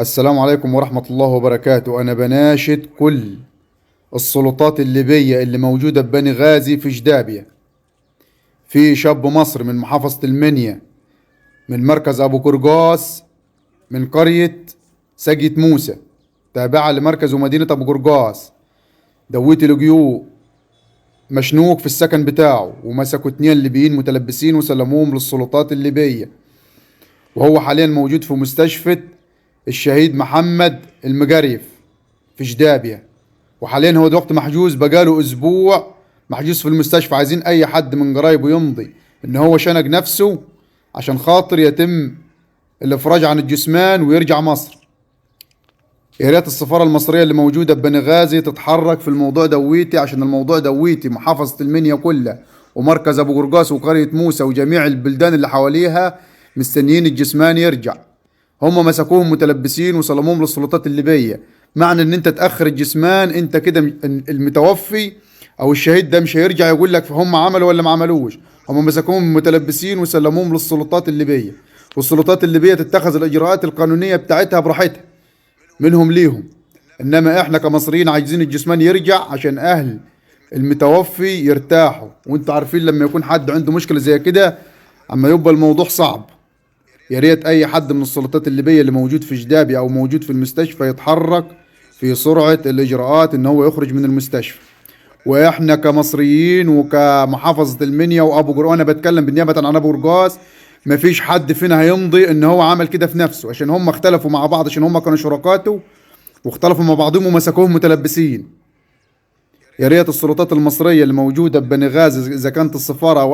السلام عليكم ورحمة الله وبركاته. أنا بناشد كل السلطات الليبية اللي موجودة ببني غازي في جدابيا. في شاب مصري من محافظة المنيا، من مركز أبو قرقاص، من قرية ساقية موسى تابعة لمركز ومدينة أبو قرقاص، دويت لجيو مشنوق في السكن بتاعه، ومسكوا 2 ليبيين متلبسين وسلموهم للسلطات الليبية، وهو حاليا موجود في مستشفى الشهيد محمد المقريف في جدابيا، وحاليا هو دلوقتي محجوز، بقاله اسبوع محجوز في المستشفى. عايزين اي حد من قرايبه يمضي ان هو شنق نفسه عشان خاطر يتم الافراج عن الجثمان ويرجع مصر. يا ريت السفارة المصرية اللي موجودة ببني غازي تتحرك في الموضوع دويتي، عشان الموضوع دويتي محافظة المنيا كلها ومركز ابو قرقاص وقرية موسى وجميع البلدان اللي حواليها مستنيين الجثمان يرجع. هم مسكوهم متلبسين وسلموهم للسلطات الليبية. معنى ان انت تأخر الجثمان انت كده المتوفي او الشهيد ده مش هيرجع يقول لك هم عملوا ولا ما عملوش. هم مسكوهم متلبسين وسلموهم للسلطات الليبية، والسلطات الليبية تتخذ الاجراءات القانونية بتاعتها براحتها منهم ليهم. انما احنا كمصريين عايزين الجثمان يرجع عشان اهل المتوفي يرتاحوا. وانتوا عارفين لما يكون حد عنده مشكلة زي كده اما يبقى الموضوع صعب. يا ريت اي حد من السلطات الليبية اللي موجود في جدابيا او موجود في المستشفى يتحرك في سرعة الاجراءات ان هو يخرج من المستشفى. واحنا كمصريين وكمحافظة المنيا وابو قرقاص، انا بتكلم بالنيابة عن ابو قرقاص، مفيش حد فينا هيمضي ان هو عمل كده في نفسه، عشان هم اختلفوا مع بعض، عشان هم كانوا شركاته واختلفوا مع بعضهم ومسكوهم متلبسين. يا ريت السلطات المصرية اللي موجودة ببني غازي اذا كانت السفارة او